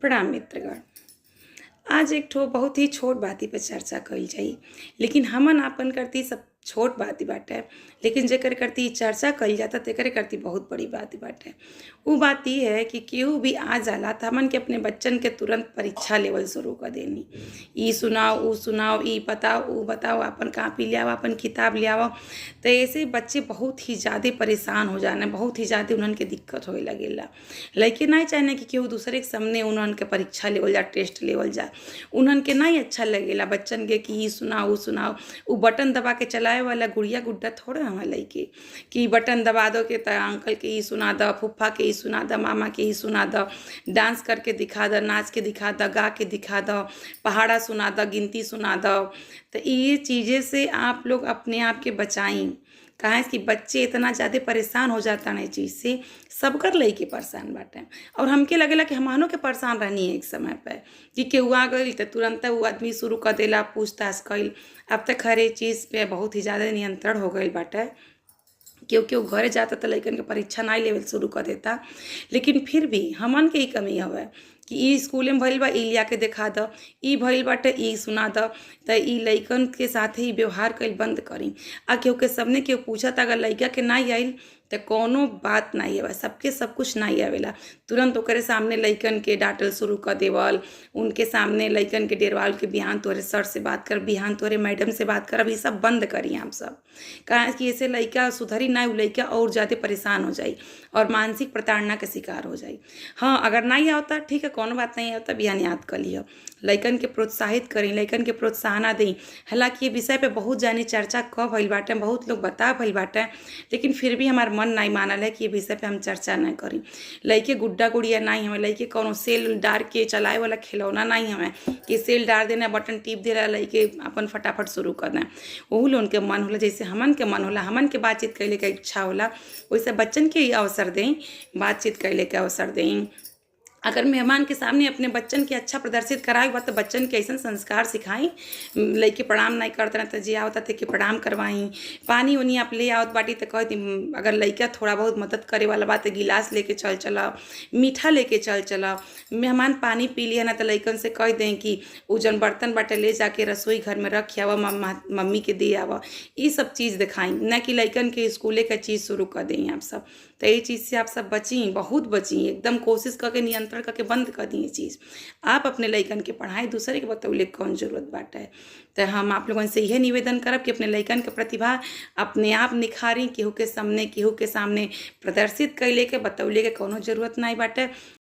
प्रणाम मित्रगण। आज एक ठो बहुत ही छोट बाती पे चर्चा कइल जाई, लेकिन हमन आपन करती सब छोट बाती बाटे, लेकिन जेकर करती चर्चा कइल जाता तेकरे करती बहुत बड़ी बात बाटे। उ बात ई है कि केहू भी आ जाला त हमन के अपने बच्चन के तुरंत परीक्षा लेवल शुरू कर देनी। ई सुनाओ, ऊ सुनाओ, ई बताओ, ऊ बताओ, आपन कापी ले आवा, आपन किताब ले आवा। त ऐसे बच्चे बहुत ही ज़्यादा परेशान हो जाना, बहुत ही ज़्यादा उन्हन के दिक्कत होए लगेला। लइके नाही चाहेन कि केहू दूसरे के सामने उन्हन के परीक्षा लेवल जा, टेस्ट लेवल जा। उन्हन के नहीं अच्छा लगेला बच्चन के कि ई सुनाओ, ऊ सुनाओ। ऊ बटन दबा के चलाए वाला गुड़िया गुड्डा थोड़े हवन लइके कि बटन दबा दो के त अंकल के ई सुना द, फूफा के ई सुना द, मामा के ई सुना द, डांस करके दिखा द, नाच के दिखा द, गा के दिखा द, पहाड़ा सुना द, गिनती सुना द। त ये चीज़े से आप लोग अपने आप के बचाई। काहे कि बच्चे इतना ज़्यादा परेशान हो जाता ए चीज़ से, सबकर लइके परेशान बाटे। और हमके लगेला कि हमहनो के परेशान रहनी एक समय पे कि केहू आ गइल त तुरंत उ आदमी शुरू कर देला पूछताछ कइल। अब त खैर ए चीज़ पे बहुत ही ज़्यादा नियंत्रण हो गइल बाटे। केहू केहू घरे जाता त लइकन के परीक्षा नाहीं लेवल शुरू कर देता, लेकिन फिर भी हमन के ही कमी हवे कि ई स्कूले में भइल बा, ई लिया के देखा द, ई भइल बाटे, ई सुना द। त ई लइकन के साथे ई व्यवहार कइल बंद करी। आ केहू के सामने केहू पूछता अगर लइका के नाही आइल त कौनो बात नाही आवे, सबके सब कुछ नाही आवेला। तुरंत ओकरे सामने लइकन के डांटल शुरू कर देवल, उनके सामने लइकन के डेरवाल के बिहान तोहरे सर से बात कर, बिहान तोहरे मैडम से बात करब, ई सब बंद करी आप सब। काहे कि ऐसे लइका सुधरी ना, उ लइका और ज़्यादा परेशान हो जाई और मानसिक प्रताड़ना के शिकार हो जाई। हाँ, अगर नहीं आवता ठीक है, कौनो बात नहीं आवता, बिहान याद कर लिह। लइकन के प्रोत्साहित करी, लइकन के प्रोत्साहना देई। हालांकि ये विषय पे बहुत जानी चर्चा क भइल बाटे, बहुत लोग बता भइल बाटे, लेकिन फिर भी हमार मन नहीं मानल है कि ये विषय पे हम चर्चा ना करी। लइके गुड्डा गुड़िया नहीं हमें, लइके कौनो सेल डार के चलाए वाला खिलौना नहीं हमें कि सेल डार देना, बटन टीप देला, लइके अपन फटाफट शुरू कर दें। ओहू लोगन के मन होला जैसे हमन के मन होला, हमन के बातचीत कइले के इच्छा होला, वैसे बच्चन के ही अवसर दें, बातचीत कइले के अवसर दें। अगर मेहमान के सामने अपने बच्चन के अच्छा प्रदर्शित करावे के बा त बच्चन के अइसन संस्कार सिखाई। लइके प्रणाम नहीं करत रहन त जे आवता तेके प्रणाम करवाई। पानी उनी आप ले आवत बाटी त कह दी, अगर लइका थोड़ा बहुत मदद करे वाला बा त गिलास लेके चल चला, मीठा लेके चल चला। मेहमान पानी पी लिया ना त लइकन से कह दें कि उ जौन बर्तन बाटे ले जाके रसोई घर में रख आवा, मम्मा मम्मी के दे आवा। ई सब चीज़ दिखाई, ना कि लइकन के स्कूले के चीज़ शुरू कर दें आप सब। त ये चीज़ से आप सब बची, बहुत बची, एकदम कोशिश करके नियंत्रण करके बंद कर दी ये चीज़। आप अपने लइकन के पढ़ाई, दूसरे के बतौले के कौन जरूरत बाटे। त हम आप लोगन से यह निवेदन करब कि अपने लइकन के प्रतिभा अपने आप निखारी, केहू के सामने प्रदर्शित कइले के बतौले के कौनो जरूरत नहीं बाटे।